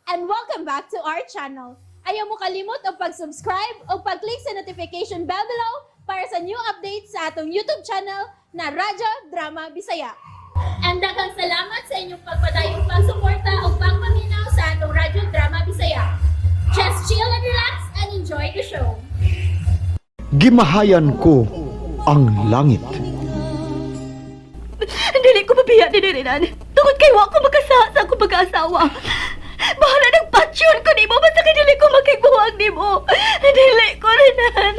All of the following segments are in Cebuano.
And welcome back to our channel. Ayaw mo kalimot og pag-subscribe o pag-click sa notification bell below para sa new updates sa atong YouTube channel na Radyo Drama Bisaya. And daghang salamat sa inyong pagpadayong pagsuporta o pagpaminaw sa atong Radyo Drama Bisaya. Just chill and relax and enjoy the show. Gimahayan ko ang langit. Dili ko mabiya ni Renan. Tungod kay wa ko makasa sa akong pag-aasawa. Bahala nang patsyon ko nimo basta kay dili ko makigbuwag nimo. Dili ko, Renan.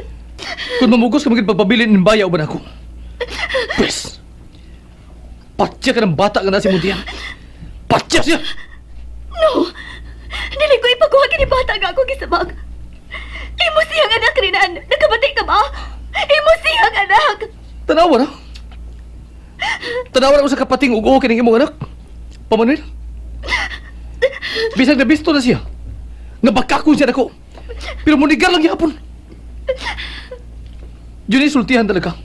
Kung mamugos ka maging pagpabilin ng baya uban ako. Pwes, patya ka ng bata nga na si Muntian. Patya siya! No. Dili ko ipakuha kini bata nga ako gisabag. Imo siyang anak, Renan. Nakabati ka ba? Imo siyang anak. Tanawa na. Tanawa na ko sa kapating ug kining imong anak. Pamanuel. Bisag na bisto na siya. Nga bakakon siya nako. Pero munigar lang gihapon. Yun sultihan talaga.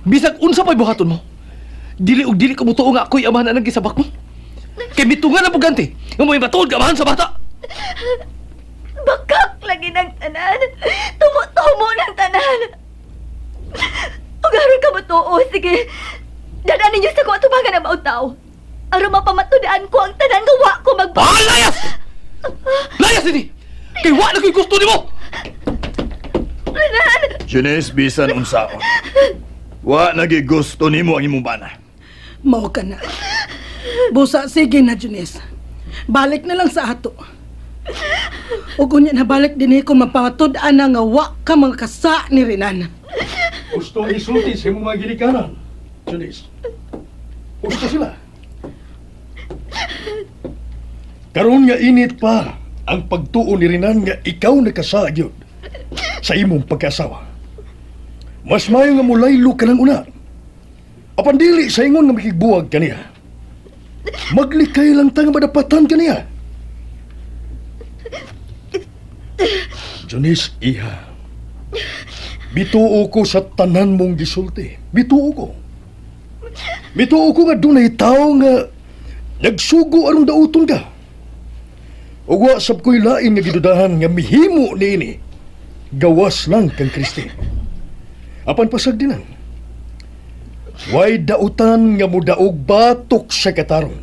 Bisag unsa pa'y buhaton mo. Dili og dili ko mutuo nga ako'y amahan anang gisabak mo. Kay mitungan ang pugante. Nga mo'y matuod ka amahan sa bata. Bakak lagi ng tanan. Tumo-tumo ng tanan. Ug aron ka matuo, sige. Dadaan ninyo sa ko atubangan ang maong tao. Aron mapamatudaan ko ang tanan nga wa ko magba... Ah, layas! Layas ini! Kay wa na ko'y gusto nimo! Renan! Janice, bisan unsaon. Wa nagigusto nimo ang imong bana. Mao ka na. Busa, sige na, Junes. Balik na lang sa ato. Ug unya na balik din eh kung mapatud-an na nga wa ka mga kasa ni Renan. Gusto ang isulti sa imong mga ginikanan. Janice. Gusto sila. Karon nga init pa ang pagtuo ni Renan nga ikaw nakasagyod sa imong pagkaasawa. Mas mayo nga mulaylo ka ng una. Apan dili sa ingon nga makigbuwag kaniya. Maglikay lang ta nga madapatan kaniya. Janice, iha. Bituo ko sa tanan mong gisulti. Bituo ko. Bituo ko nga dunay tao nga nagsugo aron dauton ka. Ug wa sab ko'y lain nga gidudahan nga mihimo niini. Gawas lang kang Kristi. Apan pasag dinan. Way dautan nga mudaog batok sa katarong.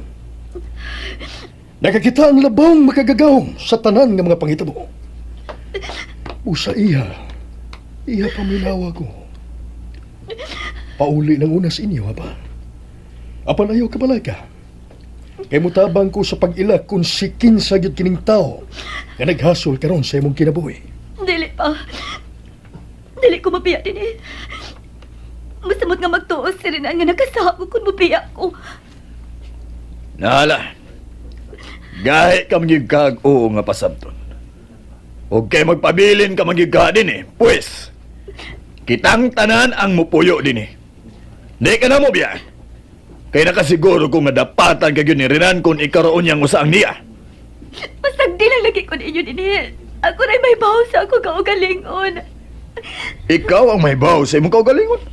Nakakita ang labong makagagahom sa tanan nga mga panghitabo. Usa iha, iha paminawa ko. Pauli ng unas inyo, ha ba? Apan ayaw ka balaka. Kay mutabang ko sa pag-ila kung si kinsa gyud kining tao nga naghasol karon sa imong kinabuhi. Dili pa. Dili ko mabiya din eh. Masamot nga magtuo si Renan nga nakasako kung mabiya ko. Nahala. Gahi ka magyud kag oo nga pasabton. Ug kay magpabilin ka magyud ka din eh. Pwes, kitang tanan ang mupuyo din eh. Di ka na mo biya. Kay nakasiguro ko nga dapatan ka gyud ni Renan kung ikaroon niyang usaang niya. Pasagdi lang lagi ko ninyo din eh. Ako na'y may baho sa ako kaugalingon. Ikaw ang may baw sa imong kaugalingon.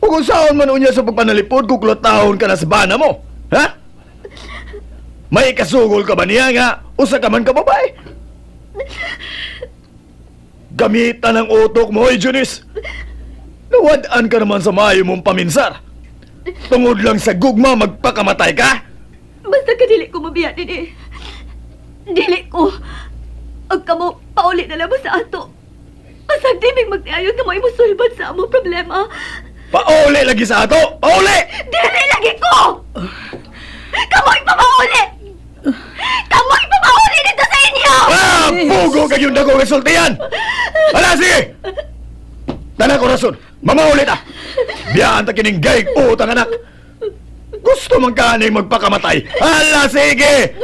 Ug unsaon man unya sa pagpanalipod kung kulotahon ka na sa bana mo? Ha? May kasugol ka ba niya nga usa ka man ka babae? Gamitan ang utok mo, oy, Junice. Nawad-an ka naman sa maayo mong paminsar. Tungod lang sa gugma magpakamatay ka? Basta ka dili ko mabiya din eh. Dili ko. Ang kamo, pauli na lang mo sa ato. Pasagdi may magtiayon nga mo imusulbad sa among problema. Pauli lagi sa ato! Pauli! Dili lagi ko! Kamo'y pamauli! Kamo'y pamauli dito sa inyo! Ah! Pugo ka yung dagong resultiyan! Ala, sige! Tanan ko rason, mamaulit ah! Biyaan ta kining gaig utang anak! Gusto man ka ning magpakamatay? Ala, sige!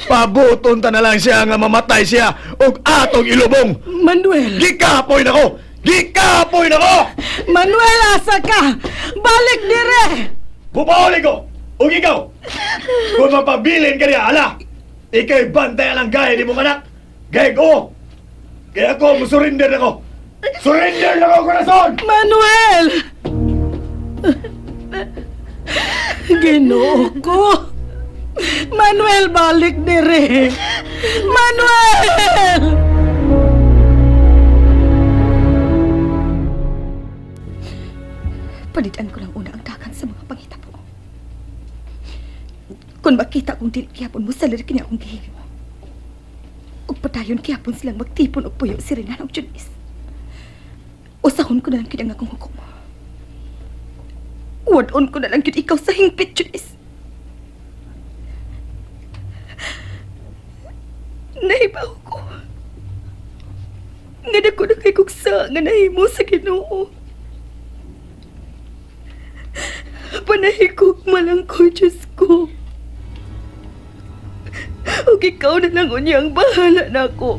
Pabuton ta na lang siya nga mamatay siya og atong ilubong! Manuel! Gikapoy na ko! Gikapoy na ko! Manuel, asa ka! Balik dire! Pupauli ko! Ug ikaw! Kung mapabilin ka niya, ala! Ika'y bantay ang gaya ni mong anak! Gaya ko! Kaya ako, musurrender ako! Surrender na ako, corazon! Manuel! Ginoo ko! Manuel, balik dire. Manuel! Palitan ko lang una ang dagan sa mga pangitabo. Kung makita kong dili gihapon mo salir kini akong gihimo. Ug padayon gihapon silang magtipon og puyo si Renan ug Janice. Usahon ko na lang gyud ang akong hukom. Wadon ko na lang gyud ikaw sa hingpit, Janice. Nahibaw ko. Nga dako na kay kong sa nga nahimo sa Ginoo. Panahikog malang ko, Diyos ko. Ug ikaw na lang unya ang bahala na ako.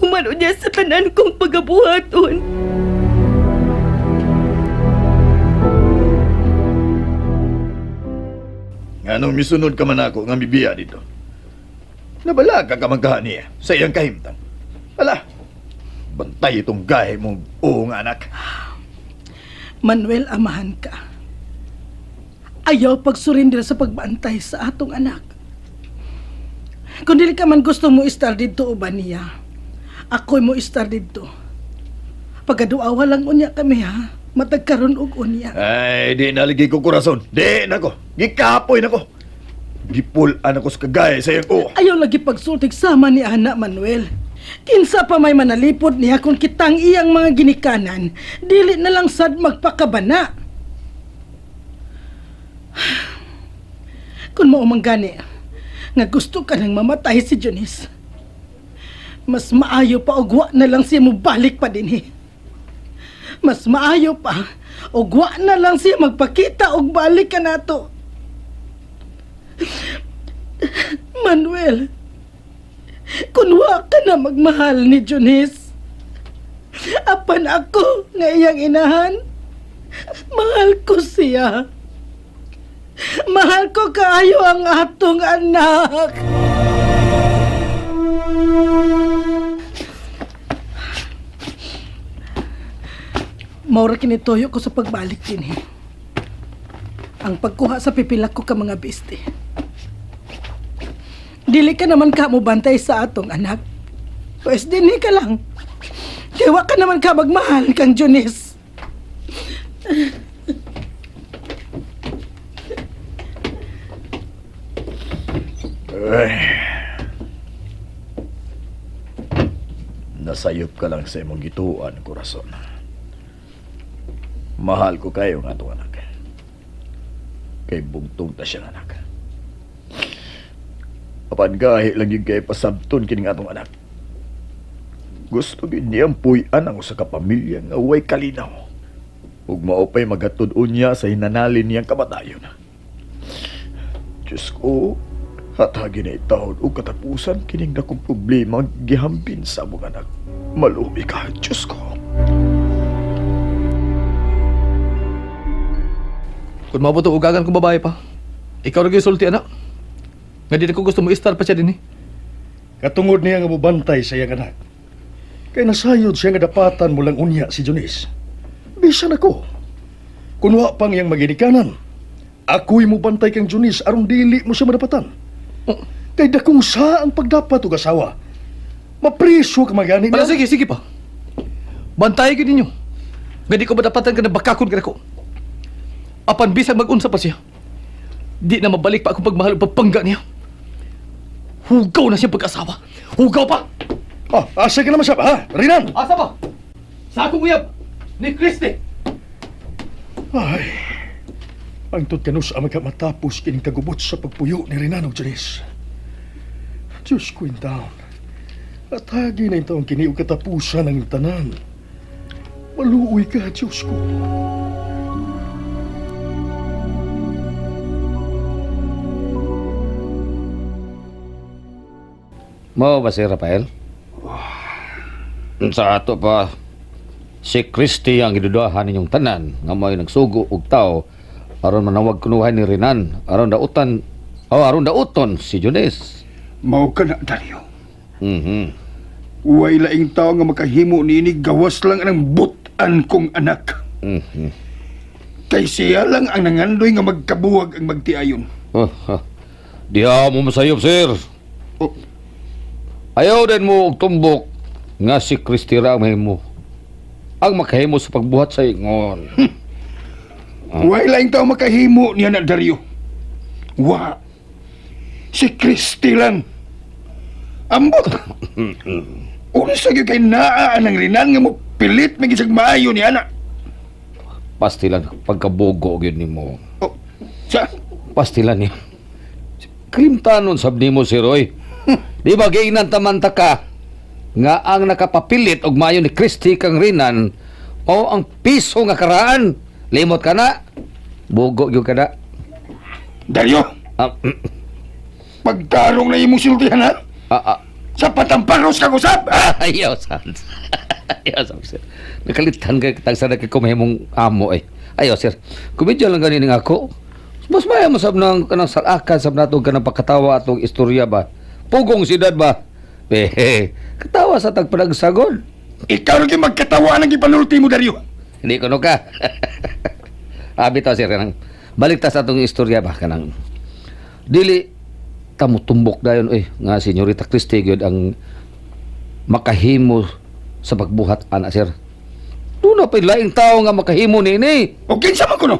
Human unya sa tanan kong pagabuhaton. Nganong misunod ka man ako nga mibiya dito? Nabalaga ka man kaha niya sa iyang kahimtang. Ala, bantay itong gahe mong uong anak. Manuel, amahan ka. Ayaw pagsurrender sa pagbantay sa atong anak. Kung dili ka man gusto mo istar didto uban niya, ako'y mo istar didto. Pagaduawa lang unya kami ha, matagkaron og unya. Ay, di naligi ko kurason. Di nako. Gikapoy nako. Gipulan ako sa kagaya sa iyang uo. Ayaw lagi pagsultig sama ni Ana Manuel. Kinsa pa may manalipod niya kung kitang iyang mga ginikanan, dili na lang sad magpakabana. Kung mao man gani, nga gusto ka nang mamatay si Janice. Mas maayo pa og wa na lang siya mobalik pa dinhi. Mas maayo pa og wa na lang siya magpakita og balik ka nato. Manuel, kun wa ka na magmahal ni Junice, apan ako nga iyang inahan, mahal ko siya. Mahal ko kaayo ang atong anak. Maura kinituyo ko sa pagbalik dinhi. Ang pagkuha sa pipilak ko ka mga biste. Dili ka naman ka mo bantay sa atong anak. Pwes dinhi ka lang. Kaya wa ka naman ka magmahal kang Junice. Ay. Nasayop ka lang sa imong gituan, kurason. Mahal ko kayo nga itong anak. Kay bugtong ta siyang anak. Apan gahi lang yun kay pasabton kining atong anak. Gusto gid niyang puy-an ang usa ka pamilya nga way kalinaw. Ug mao pa'y magatod unya sa hinanalin niyang kamatayon. Diyos ko, hatagin na itawon o katapusan kining dakong problema ang gihambin sa among anak. Maluoy ka, Diyos ko. Kung mabuto ugagan kong babae pa. Ikaw ra gyud sulti anak. Nga di na ko gusto mo istar pa siya dinhi. Katungod niya nga mobantay sa iyang anak. Kay nasayod siya nga dapatan mo lang unya si Junice. Bisan ako. Kun wa pang iyang maginikanan, ako'y mobantay kang Junice aron dili mo siya madapatan. Oh. Kay dakong sa ang pagdapat og asawa. Mapriso ka magani Ala niya. sige, sige pa. Bantay gyud ninyo. Nga di ko madapatan ka na bakakon ka nako. Apan bisag mag-unsa pa siya. Di na mabalik pa akong pagmahal ug pagpangga niya. Hugaw na siya pag-asawa. Hugaw pa! Ah, asa ka naman siya ba, ha? Rinan! Asa ba? Sa akong uyab ni Christy. Ay, ang kanus ang matapos kining kagubot sa pagpuyo ni Renan og Janice. Diyos ko in town. At hagi na taong kini og katapusan ang tanan. Maluoy ka, Diyos ko. Mao ba si Rafael? Sa ato pa, si Christy ang gidudahan ninyong tanan nga may nagsugo og tao aron manawag kunuhay ni Renan aron dautan oh, aron dauton si Junes. Mao ka na, Dario. Uway laing tao nga makahimo niini gawas lang ang butan kong anak. Kay siya lang ang nangandoy nga magkabuwag ang magtiayon. Oh, ha. Diha mo masayop, sir. Oh. Ayaw din mo og tumbok nga si Christy ra ang mahimo. Ang makahimo sa pagbuhat sa ingon. Way laing tao makahimo niya na Dario. Wa. Si Christy lang. Ambot. Unsa gyud kay naa ang Renan nga mo pilit may gisag maayo ni ana. Pastilan pagkabugo gyud nimo. Oh, sa Pastilan niya. Kalimtanon sab nimo si Roy. Di ba giingnan taman ta ka nga ang nakapapilit og maayo ni Christy kang Rinan o ang piso nga karaan. Limot ka na. Bugo gyud ka na. Dario, Ah, pagtarong na imong sultihan ha. ah, ah. Sa patamparos kag usab. Ha? Ayaw, sir. Ayaw, sir. Sir. Nakalitan kay tagsa na kay kumahimong amo eh. Ayaw, sir. Kumedya lang ganin nga ako. Mas maya mo sab nang kanang sarakan sab nato kanang pagkatawa atong istorya ba. Pugong siyudad ba? Eh, katawa sa tagpanagsagod. Ikaw lagi magkatawa ang gipanulti mo Dario. Hindi ko no ka. Abi to sir kanang balik ta sa atong istorya ba kanang dili ta mo tumbok dayon eh nga senyorita Christie gyud ang makahimo sa pagbuhat ana sir. Doon na pa'y laing tao nga makahimo niini. O kinsa man kuno?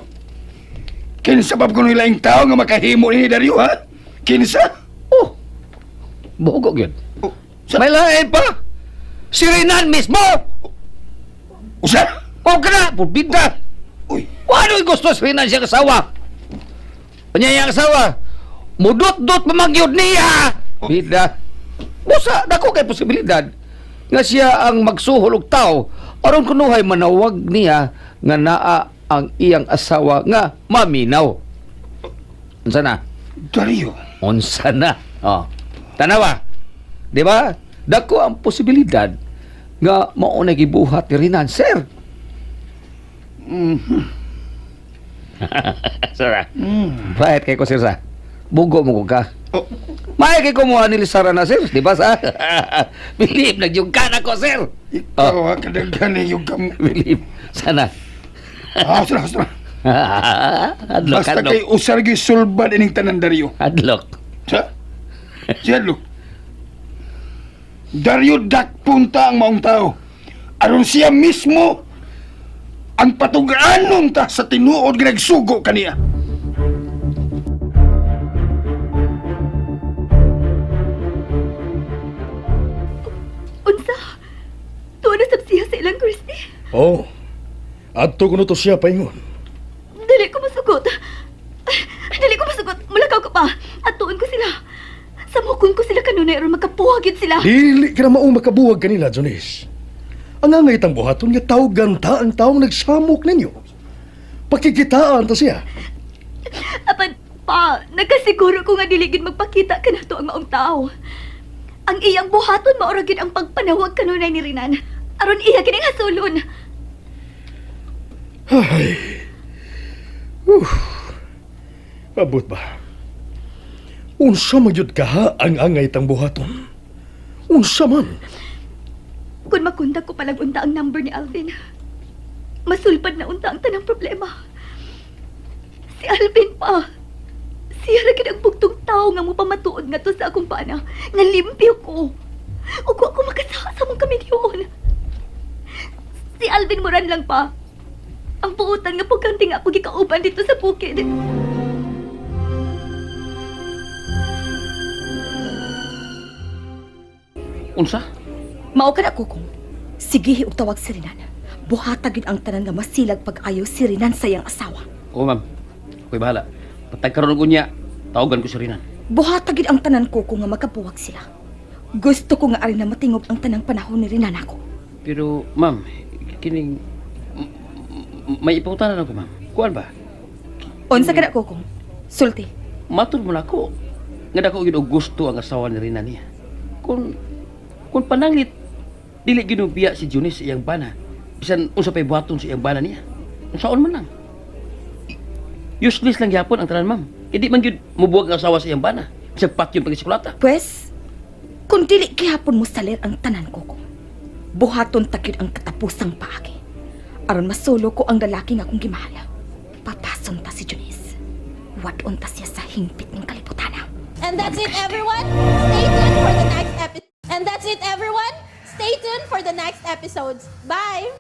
Kinsa pa kuno laing tao nga makahimo ni Dario ha? Kinsa? Oh. Bugo gyud. O, sa, May lain pa. Si Renan mismo. usa? O kana, purbida. Uy, Wano'y gusto si Renan siya kasawa? Kanya iyang asawa, mudot-dot mamagyod niya. Bida. Busa, dako kay posibilidad nga siya ang magsuhol og tao aron kunuhay manawag niya nga naa ang iyang asawa nga maminaw. Unsa na? Dario. Unsa na? Oh. Tanawa. Di ba? Dako ang posibilidad nga mao na gibuhat ni Renan, sir. Sir, ah. Bakit kay ko sir sa? Bugo mo ko ka. Oh, May kay kumuha ni Sara na sir, di ba sa? Believe nagyung ka na ko sir. ikaw ha, kadaghan ni yung kam... Believe sana. Ah, sira, sira. Hadlok, Basta hadlok. kay usar gyud sulbad ining tanan Dario. Hadlok. Sa? Siya lo. Dario dakpunta ang maong tao. Aron siya mismo ang patuganon ta sa tinuod nga nagsugo kaniya. Unsa? Tuwa na sab siya sa ilang Christy. Oh, adto kuno to siya paingon. Dali ko masugot. Dali ko masugot. Mulakaw ka pa. Atuon ko sila. Samukon ko sila kanunay aron makapuhagid sila. Dili ka na maong makabuwag kanila, Jonis. Ang angay tang buhaton nga tawgan ta ang taong nagsamok ninyo. Pakikitaan ta siya. Apan pa, nagkasiguro ko nga dili gid magpakita kanato ang maong tao. Ang iyang buhaton maura gid ang pagpanawag kanunay ni Rinan. Aron iya kining hasulon. Ay. Abot ba? Unsa man gyud ka ang angay tang buhaton? Unsa man? Kung makontak ko palag unta ang number ni Alvin, masulpad na unta ang tanang problema. Si Alvin pa. Siya ra gid ang bugtong tao nga mopamatuod nga to sa akong pana. Nga limpyo ko. Ug wa ko makasaka sa mong kamilyon. Si Alvin Moran lang pa. Ang buutan nga pagkanting ako gikauban dito sa bukid. Unsa? Mao ka na kukong. Sige og tawag si Renan. Buhata gyud ang tanan nga masilag pag-ayo si Renan sa iyang asawa. Oo, ma'am. Ako'y bahala. Patag karon og unya, tawagan ko si Rinan. Buhata gyud ang tanan ko nga makabuwag sila. Gusto ko nga ari na matingob ang tanang panahon ni Renan ako. Pero, ma'am, kining may ipangutanan ako, ma'am. Kuan ba? Unsa ka na kukong? Sulti. Matud mo na ako. Nga dako gyud og gusto ang asawa ni Rina niya. Kung pananglit dili ginubiya si Junice sa iyang bana. Bisan unsa pay buhaton sa iyang bana niya. Unsaon man lang. Useless lang gyapon ang tanan, ma'am. Hindi man gyud mubuwag ang asawa sa iyang bana. Bisan patyon pag sikulata. Pwes, kung dili gihapon mo salir ang tanan ko buhaton ta gyud ang katapusang paagi. Aron masulo ko ang lalaki nga akong gimahala. Patason ta si Junice. Wadon ta siya sa hingpit ng kalibutana. And that's it, everyone. Stay tuned for the next episode. And that's it, everyone. Stay tuned for the next episodes. Bye!